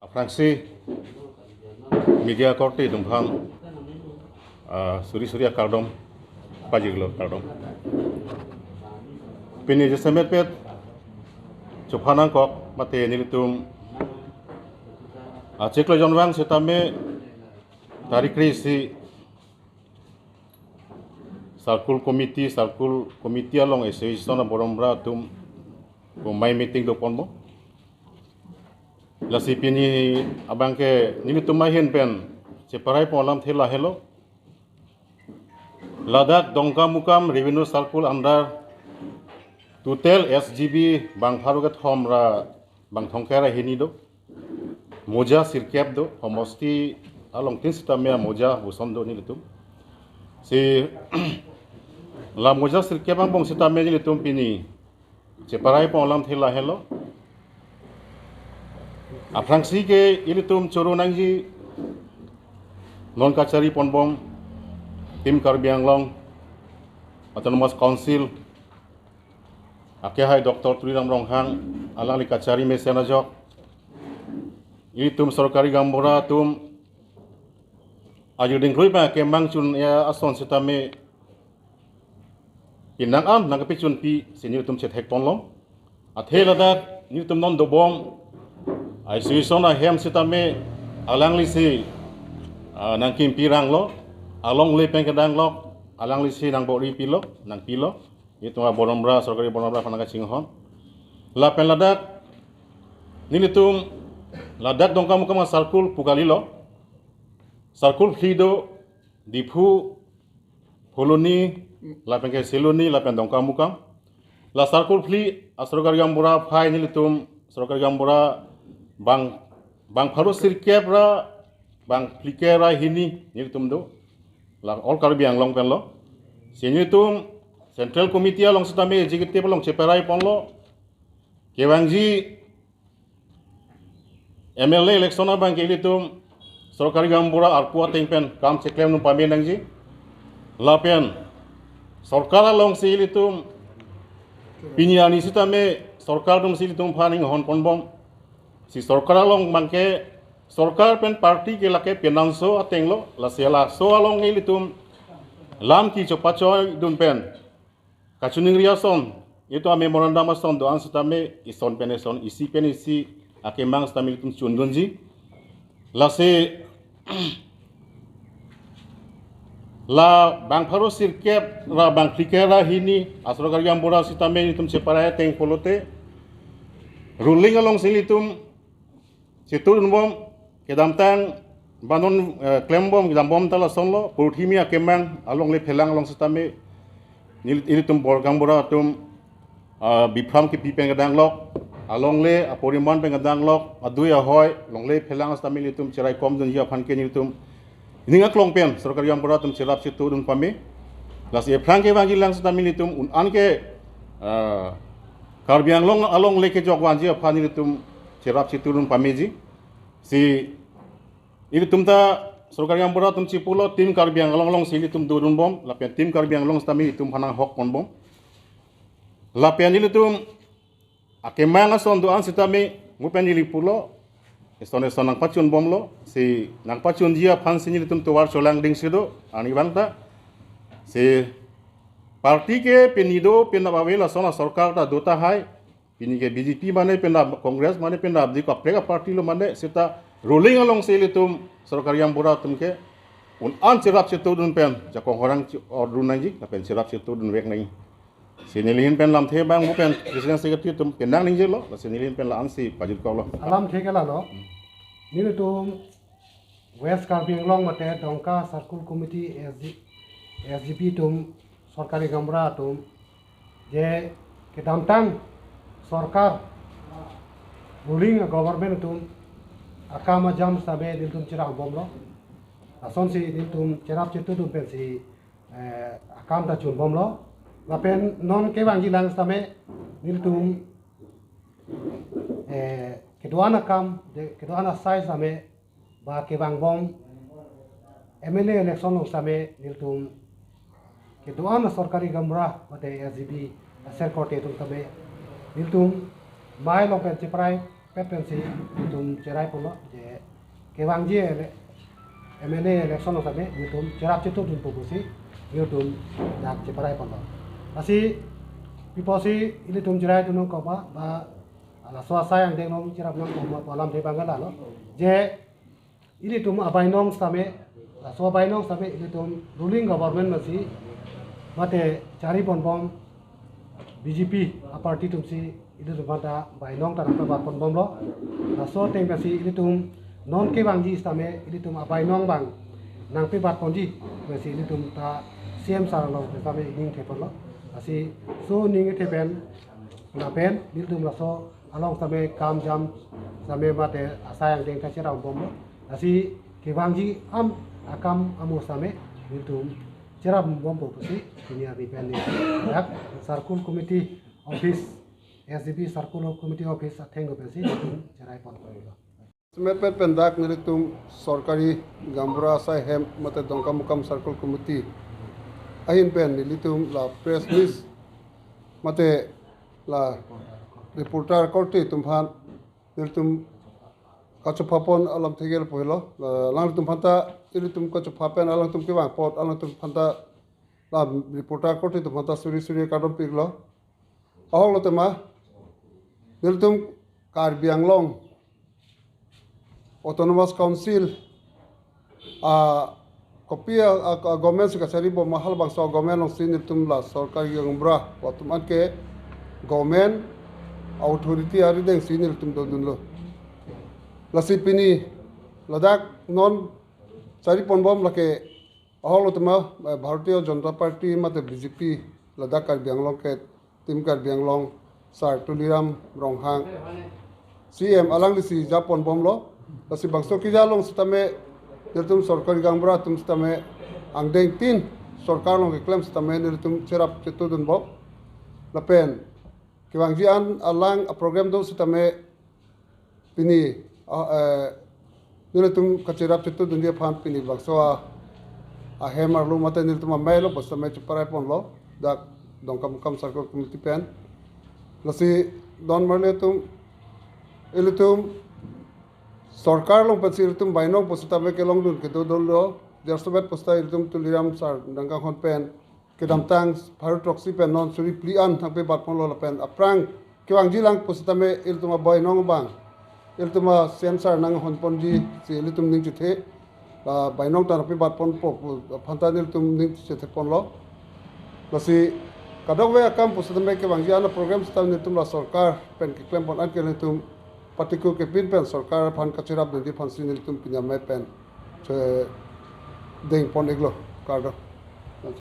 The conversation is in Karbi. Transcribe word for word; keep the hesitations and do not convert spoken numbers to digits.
Aphrangsi media korte atum aphan, ah, suri suri akardom pajirlo, kardom. Pini jasemet pet chuphanangkok mate nelitum achiklo jonvang sitame tarik kre-isi circle committee, circle committee along association aborom ra atum komai meeting doponbom. Lasi pini abangke nelitum ahin pen cheparai pon alamthe lahelo. Ladak Dongkamukam revenue circle under total S G B bang pharo kethom ra bang thomkep ra hini do. Moja sirkep do, homosti alongtin sitame moja boson do nelitum. Si la moja sirkep angbong sitame nelitum pini cheparai pon alamthe lahelo. Aphrangsi ke ilitum choro nangji non kachari ponbom Team Karbi Anglong Autonomous Council akehai Doctor Tuliram Ronghang alangli kachari mesen ajok ilitum sorkari gaonbura atum ajuding klui pa kemang chun ya ason sitame pinang an nangkepechunpi si nelitum chethek ponlong. Athe ladak nelitum non dobom association ahem sitame alanglisi, ah, nangkimpi ranglo, alongle pen kedanglok, alanglisi nangbor-i pilo, nangpilo. Nelitum aborom ra, sorkari aborom ra aphan nangkachinghon. Lapen ladak nelitum ladak Dongkamukam circle pu kalilo. Circle phli do, Diphu, Phuloni, lapen ke Siloni, lapen Dongkamukam. La circle phli asorkari gaonbura aphai nelitum sorkari gaonbura bang bang pharo sirkep ra bang phlikep ra hini nelitum do. La all Karbi Anglong penlo. Si nelitum Central Committee along sitame executive along cheparai ponlo. Kevangji M L A election abangke ilitum sorkari gaonbura arpu ateng pen kam cheklem nung pame nangji. Lapen sorkar alongsi ilitum pini arni sitame sorkar atumsi ilitum aphan inghon ponbom. Si sorkar along abangke sorkar pen party ke lake penangso atenglo, lasi laso along ilitum lam kecho pachoidun pen kachiningri ason, itum a-memorandum ason do-an sitame ison pen ison, isi pen isi akemang sitame itum chundunji. Lasi la bang pharo sirkep ra bang phlikep ra hini asorkari gaonbura sitame itum cheparai ateng pulote ruling alongsi itum chetudunbom, kedamtang banon, eh, klembom, kedambom ta lasonlo, purthimi akemang alongle phelang along sitame neli, ilitum bor gaonbura atum, ah, biphram kepi pen kedanglok, alongle aporiman pen kedanglok, adui ahoi, longle phelang sitame nelitum cherai komdunji aphan ke nelitum ning aklong pen sorkari gaonbura atum cherap chetudun pame. Lasi ephrang kevangji lang sitame nelitum un-an ke, ah, Karbi Anglong alongle kejok vanji aphan nelitum cherap chetudun pameji. Si ilitum ta sorkari gaonbura atum chepulo Team Karbi Anglong alongsi ilitum dodunbom, lapen Team Karbi Anglong sitame itum aphan nanghok ponbom. Lapen ilitum akemang ason do-an sitame, mo pen ili pulo, eson eson nangpachunbomlo, si nangpachunji aphansi nelitum tovar cholangdingsi do, arnivang ta. Si party ke pini do, penap ave lason asorkar ta do tahai, pini ke B J P mane penap, Congress mane penap, di kaprek aparty lo mane, seta ruling alongsi ilitum sorkari gaonbura atum ke un-an cherap chetudun pen jakong horang chi-, ordun nangji, lapen cherap chetudun vek nangji. Si neli ahin pen lamthe abang mo pen President Secretary atum kenang ningjelo, lasi neli ahin pen la-ansi pajutkoklo. Alamthe ke lalo. Nelitum West Karbi Anglong mate Dongka Circle Committee S G, S G P atum sorkari gaonbura atum je kedamtang sorkar ruling government atum akam ajam sitame nelitum cherap bomlo. Lasonsi nelitum cherap chetudun pensi eh, akam ta chunbomlo. Lapen non kevangji lang sitame nelitum, eh, kedo-an akam, de-, kedo-an asai sitame ba kevangbom M L A election along sitame nelitum kedo-an sorkari gaonbura mate S G P aser korte atum sitame nelitum mai along pen cheparai Pet pensi itum cherai ponlo je kevangji ele-, M L A election along sitame itum cherap chetudunpo pusi itum dak cheparai ponlo. Lasi pi apotsi ilitum cherai dun nangkok ma, ba laso asai angdeng along cherap nangkok ma pu alamthe abang ke lalo. Je ilitum abainong sitame, laso abainong sitame ilitum ruling government masi mate chari ponbom B J P aparty atumsi ilitum aphanta bainong ta nangpebat ponbomlo. Laso ateng pensi ilitum non kevangji sitame ilitum abainong abang nangpebat ponji pensi ilitum ta C M sir along sitame ining the ponlo. Lasi laso ining the pen lapen ilitum laso along sitame kam jam sitame mate asai angdeng kacherap ponbomlo. Lasi kevangji am akam amo sitame ilitum cherap ponbompo pusi pini arni pen ni dak circle committee office, S G B circle committee office athengno pensi ilitum cherai ponlo. Semet pet pen dak nelitum sorkari gaonbura asai ahem mate Dongkamukam circle committee ahin pen nelitum la press meet mate la reporter korte atum aphan nelitum kachepha pon alamthe ke lapu helo. La, alanglitum aphanta ilitum kachepha pen alangtum kevang apot alangtum aphanta la reporter korte atum aphanta suri suri kardom piklo. Ahoklo tema nelitum Karbi Anglong Autonomous Council a kopi a, a, a government si kachari bom ma halabangso government alongsi nelitum la sorkari gaonbura atum anke government authority arideng si nelitum dodunlo. Lasi pini ladak non chari ponbom lake ahoklo tema, eh, Bharatiya Janata Party mate B J P ladak Karbi Anglong ke Team Karbi Anglong, Sir Tuliram Ronghang, C M alanglisi ja ponbomlo. Lasi bangso keja along sitame nelitum sorkari gaonbura atum sitame angdengtin sorkar along keklem sitame nelitum cherap chetudunbom. Lapen kevangji an alang aprogram do sitame pini, ah, eh, nelitum kacherap chetudunji aphan pini bangso a, ahem arlo mate nelitum amei lo basta amei cheparai ponlo dak Dongkamukam circle committee pen. Lasi don marli atum ilitum sorkar along pensi ilitum bainong pusitame kelongdun kedo dolo. Jarsovet pusta ilitum Tuliram sir nangkanghon pen kedamtang pharo throksi pen non suri phli an nangpebat ponlo lapen aphrang kevangji lang pusitame ilitum abainong abang ilitum a C M sir nanghon ponji si ilitum ning chethe, la bainong ta nangpebat ponpo pu aphanta nelitum ning chethe ponlo. Lasi kadokave akam pusitame kevangji an aprogram sitame nelitum la sorkar pen keklem pon anke nelitum patiku kepin pen sorkar aphan kacherap dunji aphansi nelitum pini amei pen chedeng pon iklo, kardom.